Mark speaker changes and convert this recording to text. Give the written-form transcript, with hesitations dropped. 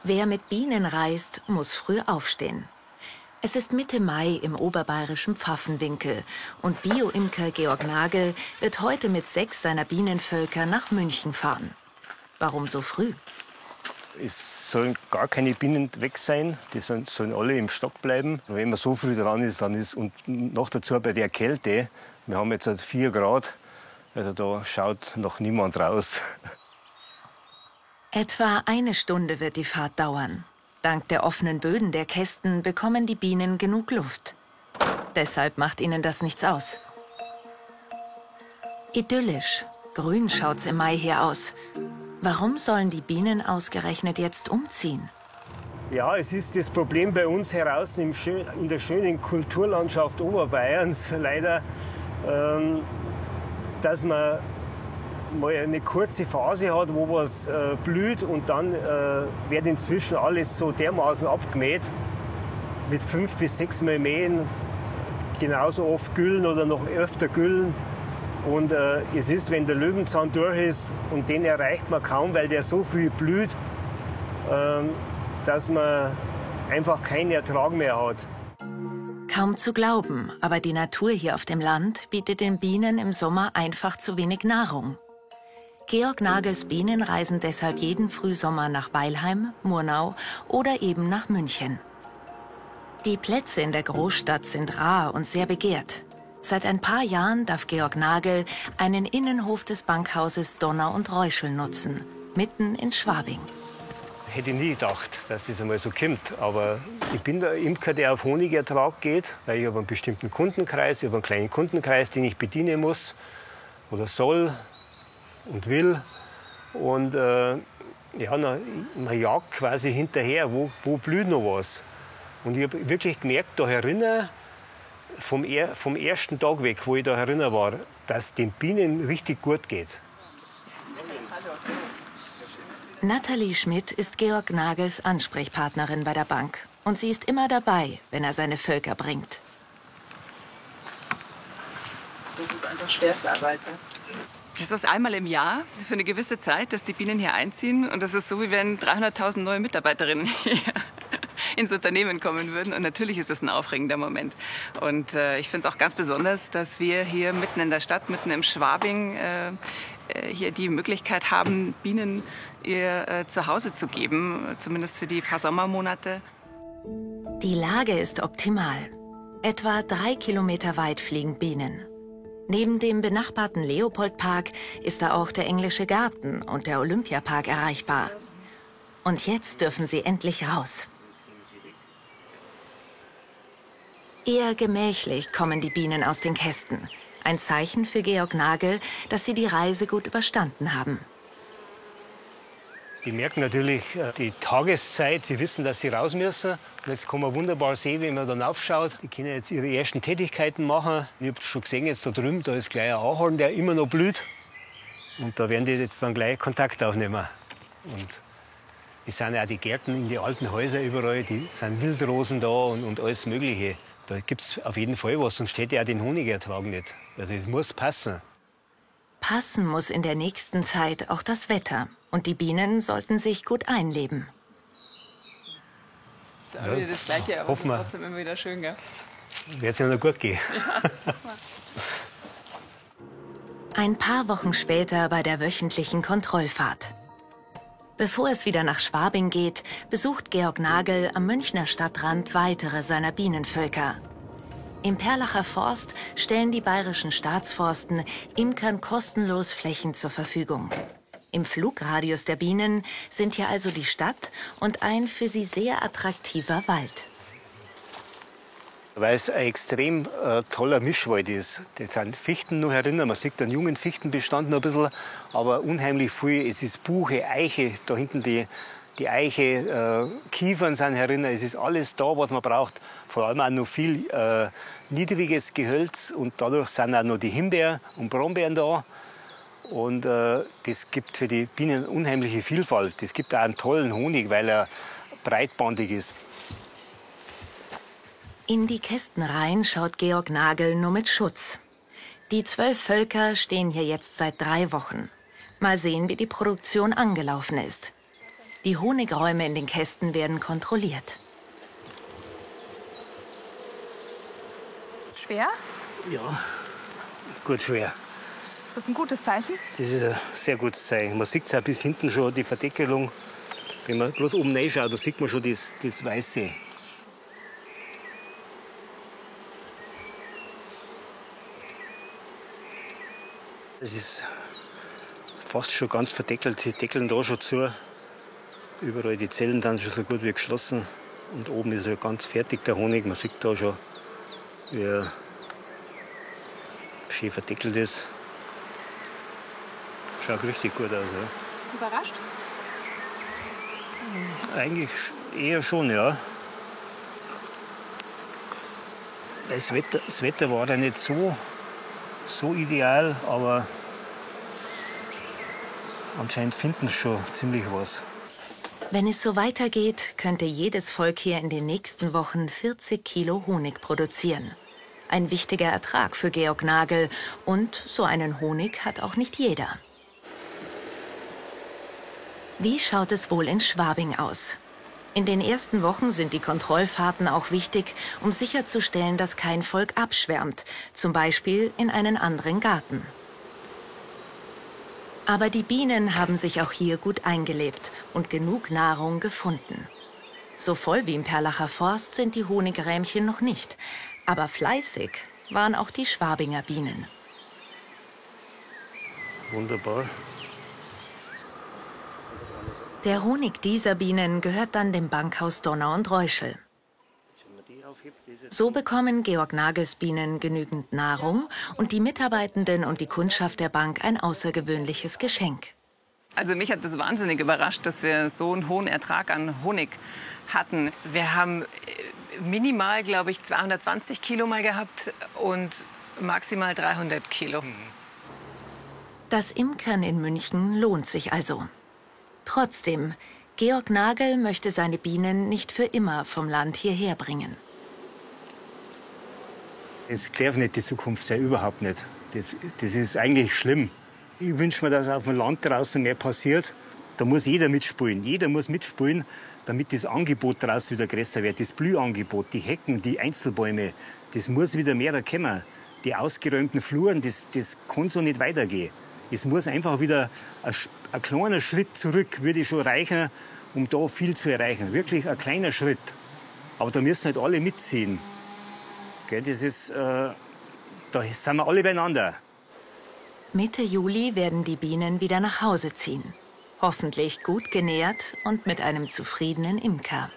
Speaker 1: Wer mit Bienen reist, muss früh aufstehen. Es ist Mitte Mai im oberbayerischen Pfaffenwinkel und Bio-Imker Georg Nagel wird heute mit 6 seiner Bienenvölker nach München fahren. Warum so früh?
Speaker 2: Es sollen gar keine Bienen weg sein, die sollen alle im Stock bleiben. Und wenn man so früh dran ist, dann ist, und noch dazu bei der Kälte, wir haben jetzt 4 Grad, also da schaut noch niemand raus.
Speaker 1: Etwa eine Stunde wird die Fahrt dauern. Dank der offenen Böden der Kästen bekommen die Bienen genug Luft. Deshalb macht ihnen das nichts aus. Idyllisch, grün schaut's im Mai hier aus. Warum sollen die Bienen ausgerechnet jetzt umziehen?
Speaker 2: Ja, es ist das Problem bei uns heraus in der schönen Kulturlandschaft Oberbayerns leider, dass man mal eine kurze Phase hat, wo was blüht und dann wird inzwischen alles so dermaßen abgemäht, mit 5 bis 6 Mal mähen, genauso oft güllen oder noch öfter güllen. Und es ist, wenn der Löwenzahn durch ist, und den erreicht man kaum, weil der so viel blüht, dass man einfach keinen Ertrag mehr hat.
Speaker 1: Kaum zu glauben, aber die Natur hier auf dem Land bietet den Bienen im Sommer einfach zu wenig Nahrung. Georg Nagels Bienen reisen deshalb jeden Frühsommer nach Weilheim, Murnau oder eben nach München. Die Plätze in der Großstadt sind rar und sehr begehrt. Seit ein paar Jahren darf Georg Nagel einen Innenhof des Bankhauses Donner und Reuschel nutzen, mitten in Schwabing.
Speaker 2: Hätte ich nie gedacht, dass das einmal so kommt. Aber ich bin der Imker, der auf Honigertrag geht, weil ich habe einen bestimmten Kundenkreis, ich habe einen kleinen Kundenkreis, den ich bedienen muss oder soll und will. Und ja, man jagt quasi hinterher, wo blüht noch was. Und ich hab wirklich gemerkt, da herinnen, vom ersten Tag weg, wo ich da herinnen war, dass den Bienen richtig gut geht.
Speaker 1: Nathalie Schmidt ist Georg Nagels Ansprechpartnerin bei der Bank. Und sie ist immer dabei, wenn er seine Völker bringt.
Speaker 3: Das ist einfach schwerste Arbeit, ne?
Speaker 4: Das ist einmal im Jahr für eine gewisse Zeit, dass die Bienen hier einziehen. Und das ist so, wie wenn 300.000 neue Mitarbeiterinnen hier ins Unternehmen kommen würden. Und natürlich ist es ein aufregender Moment. Und ich find's auch ganz besonders, dass wir hier mitten in der Stadt, mitten im Schwabing, hier die Möglichkeit haben, Bienen ihr Zuhause zu geben, zumindest für die paar Sommermonate.
Speaker 1: Die Lage ist optimal. Etwa 3 Kilometer weit fliegen Bienen. Neben dem benachbarten Leopoldpark ist da auch der Englische Garten und der Olympiapark erreichbar. Und jetzt dürfen sie endlich raus. Eher gemächlich kommen die Bienen aus den Kästen. Ein Zeichen für Georg Nagel, dass sie die Reise gut überstanden haben.
Speaker 2: Die merken natürlich die Tageszeit, sie wissen, dass sie raus müssen. Und jetzt kann man wunderbar sehen, wenn man dann aufschaut. Die können jetzt ihre ersten Tätigkeiten machen. Ich hab's schon gesehen, jetzt da drüben, da ist gleich ein Ahorn, der immer noch blüht. Und da werden die jetzt dann gleich Kontakt aufnehmen. Und es sind ja auch die Gärten in die alten Häuser überall, die sind Wildrosen da und alles Mögliche. Da gibt's auf jeden Fall was, sonst hätte ich auch den Honigertrag nicht. Also es muss passen.
Speaker 1: Passen muss in der nächsten Zeit auch das Wetter. Und die Bienen sollten sich gut einleben.
Speaker 4: Das ist auch wieder das Gleiche, aber
Speaker 2: Hoffen wir.
Speaker 4: trotzdem immer wieder schön, gell?
Speaker 2: Wird's ja noch gut gehen.
Speaker 4: Ja.
Speaker 1: Ein paar Wochen später bei der wöchentlichen Kontrollfahrt. Bevor es wieder nach Schwabing geht, besucht Georg Nagel am Münchner Stadtrand weitere seiner Bienenvölker. Im Perlacher Forst stellen die bayerischen Staatsforsten Imkern kostenlos Flächen zur Verfügung. Im Flugradius der Bienen sind hier also die Stadt und ein für sie sehr attraktiver Wald.
Speaker 2: Weil es ein extrem toller Mischwald ist. Das sind Fichten noch herinnen, man sieht einen jungen Fichtenbestand noch ein bisschen, aber unheimlich viel. Es ist Buche, Eiche, da hinten die Eiche, Kiefern sind herinnen. Es ist alles da, was man braucht. Vor allem auch noch viel niedriges Gehölz und dadurch sind auch noch die Himbeer- und Brombeeren da. Und das gibt für die Bienen unheimliche Vielfalt. Es gibt auch einen tollen Honig, weil er breitbandig ist.
Speaker 1: In die Kästen rein schaut Georg Nagel nur mit Schutz. Die 12 Völker stehen hier jetzt seit 3 Wochen. Mal sehen, wie die Produktion angelaufen ist. Die Honigräume in den Kästen werden kontrolliert.
Speaker 3: Schwer?
Speaker 2: Ja, gut schwer.
Speaker 3: Ist das ein gutes Zeichen?
Speaker 2: Das ist ein sehr gutes Zeichen. Man sieht es auch bis hinten schon, die Verdeckelung. Wenn man bloß oben reinschaut, da sieht man schon das Weiße. Es ist fast schon ganz verdeckelt. Die deckeln da schon zu. Überall die Zellen dann schon so gut wie geschlossen. Und oben ist er ganz fertig, der Honig. Man sieht da schon, wie er schön verdeckelt ist. Schaut richtig gut aus. Ja.
Speaker 3: Überrascht?
Speaker 2: Eigentlich eher schon, ja. Das Wetter war ja nicht so ideal, aber anscheinend finden sie schon ziemlich was.
Speaker 1: Wenn es so weitergeht, könnte jedes Volk hier in den nächsten Wochen 40 Kilo Honig produzieren. Ein wichtiger Ertrag für Georg Nagel. Und so einen Honig hat auch nicht jeder. Wie schaut es wohl in Schwabing aus? In den ersten Wochen sind die Kontrollfahrten auch wichtig, um sicherzustellen, dass kein Volk abschwärmt, zum Beispiel in einen anderen Garten. Aber die Bienen haben sich auch hier gut eingelebt und genug Nahrung gefunden. So voll wie im Perlacher Forst sind die Honigrähmchen noch nicht. Aber fleißig waren auch die Schwabinger Bienen.
Speaker 2: Wunderbar.
Speaker 1: Der Honig dieser Bienen gehört dann dem Bankhaus Donner und Reuschel. So bekommen Georg Nagels Bienen genügend Nahrung und die Mitarbeitenden und die Kundschaft der Bank ein außergewöhnliches Geschenk.
Speaker 4: Also mich hat das wahnsinnig überrascht, dass wir so einen hohen Ertrag an Honig hatten.
Speaker 5: Wir haben minimal, glaube ich, 220 Kilo mal gehabt und maximal 300 Kilo.
Speaker 1: Das Imkern in München lohnt sich also. Trotzdem, Georg Nagel möchte seine Bienen nicht für immer vom Land hierher bringen.
Speaker 2: Es darf nicht die Zukunft sein, überhaupt nicht. Das ist eigentlich schlimm. Ich wünsche mir, dass auf dem Land draußen mehr passiert. Da muss jeder mitspielen. Jeder muss mitspielen, damit das Angebot draußen wieder größer wird. Das Blühangebot, die Hecken, die Einzelbäume, das muss wieder mehr kommen. Die ausgeräumten Fluren, das kann so nicht weitergehen. Es muss einfach wieder ein kleiner Schritt zurück, würde schon reichen, um da viel zu erreichen. Wirklich ein kleiner Schritt. Aber da müssen halt alle mitziehen. Gell, das ist, da sind wir alle beieinander.
Speaker 1: Mitte Juli werden die Bienen wieder nach Hause ziehen. Hoffentlich gut genährt und mit einem zufriedenen Imker.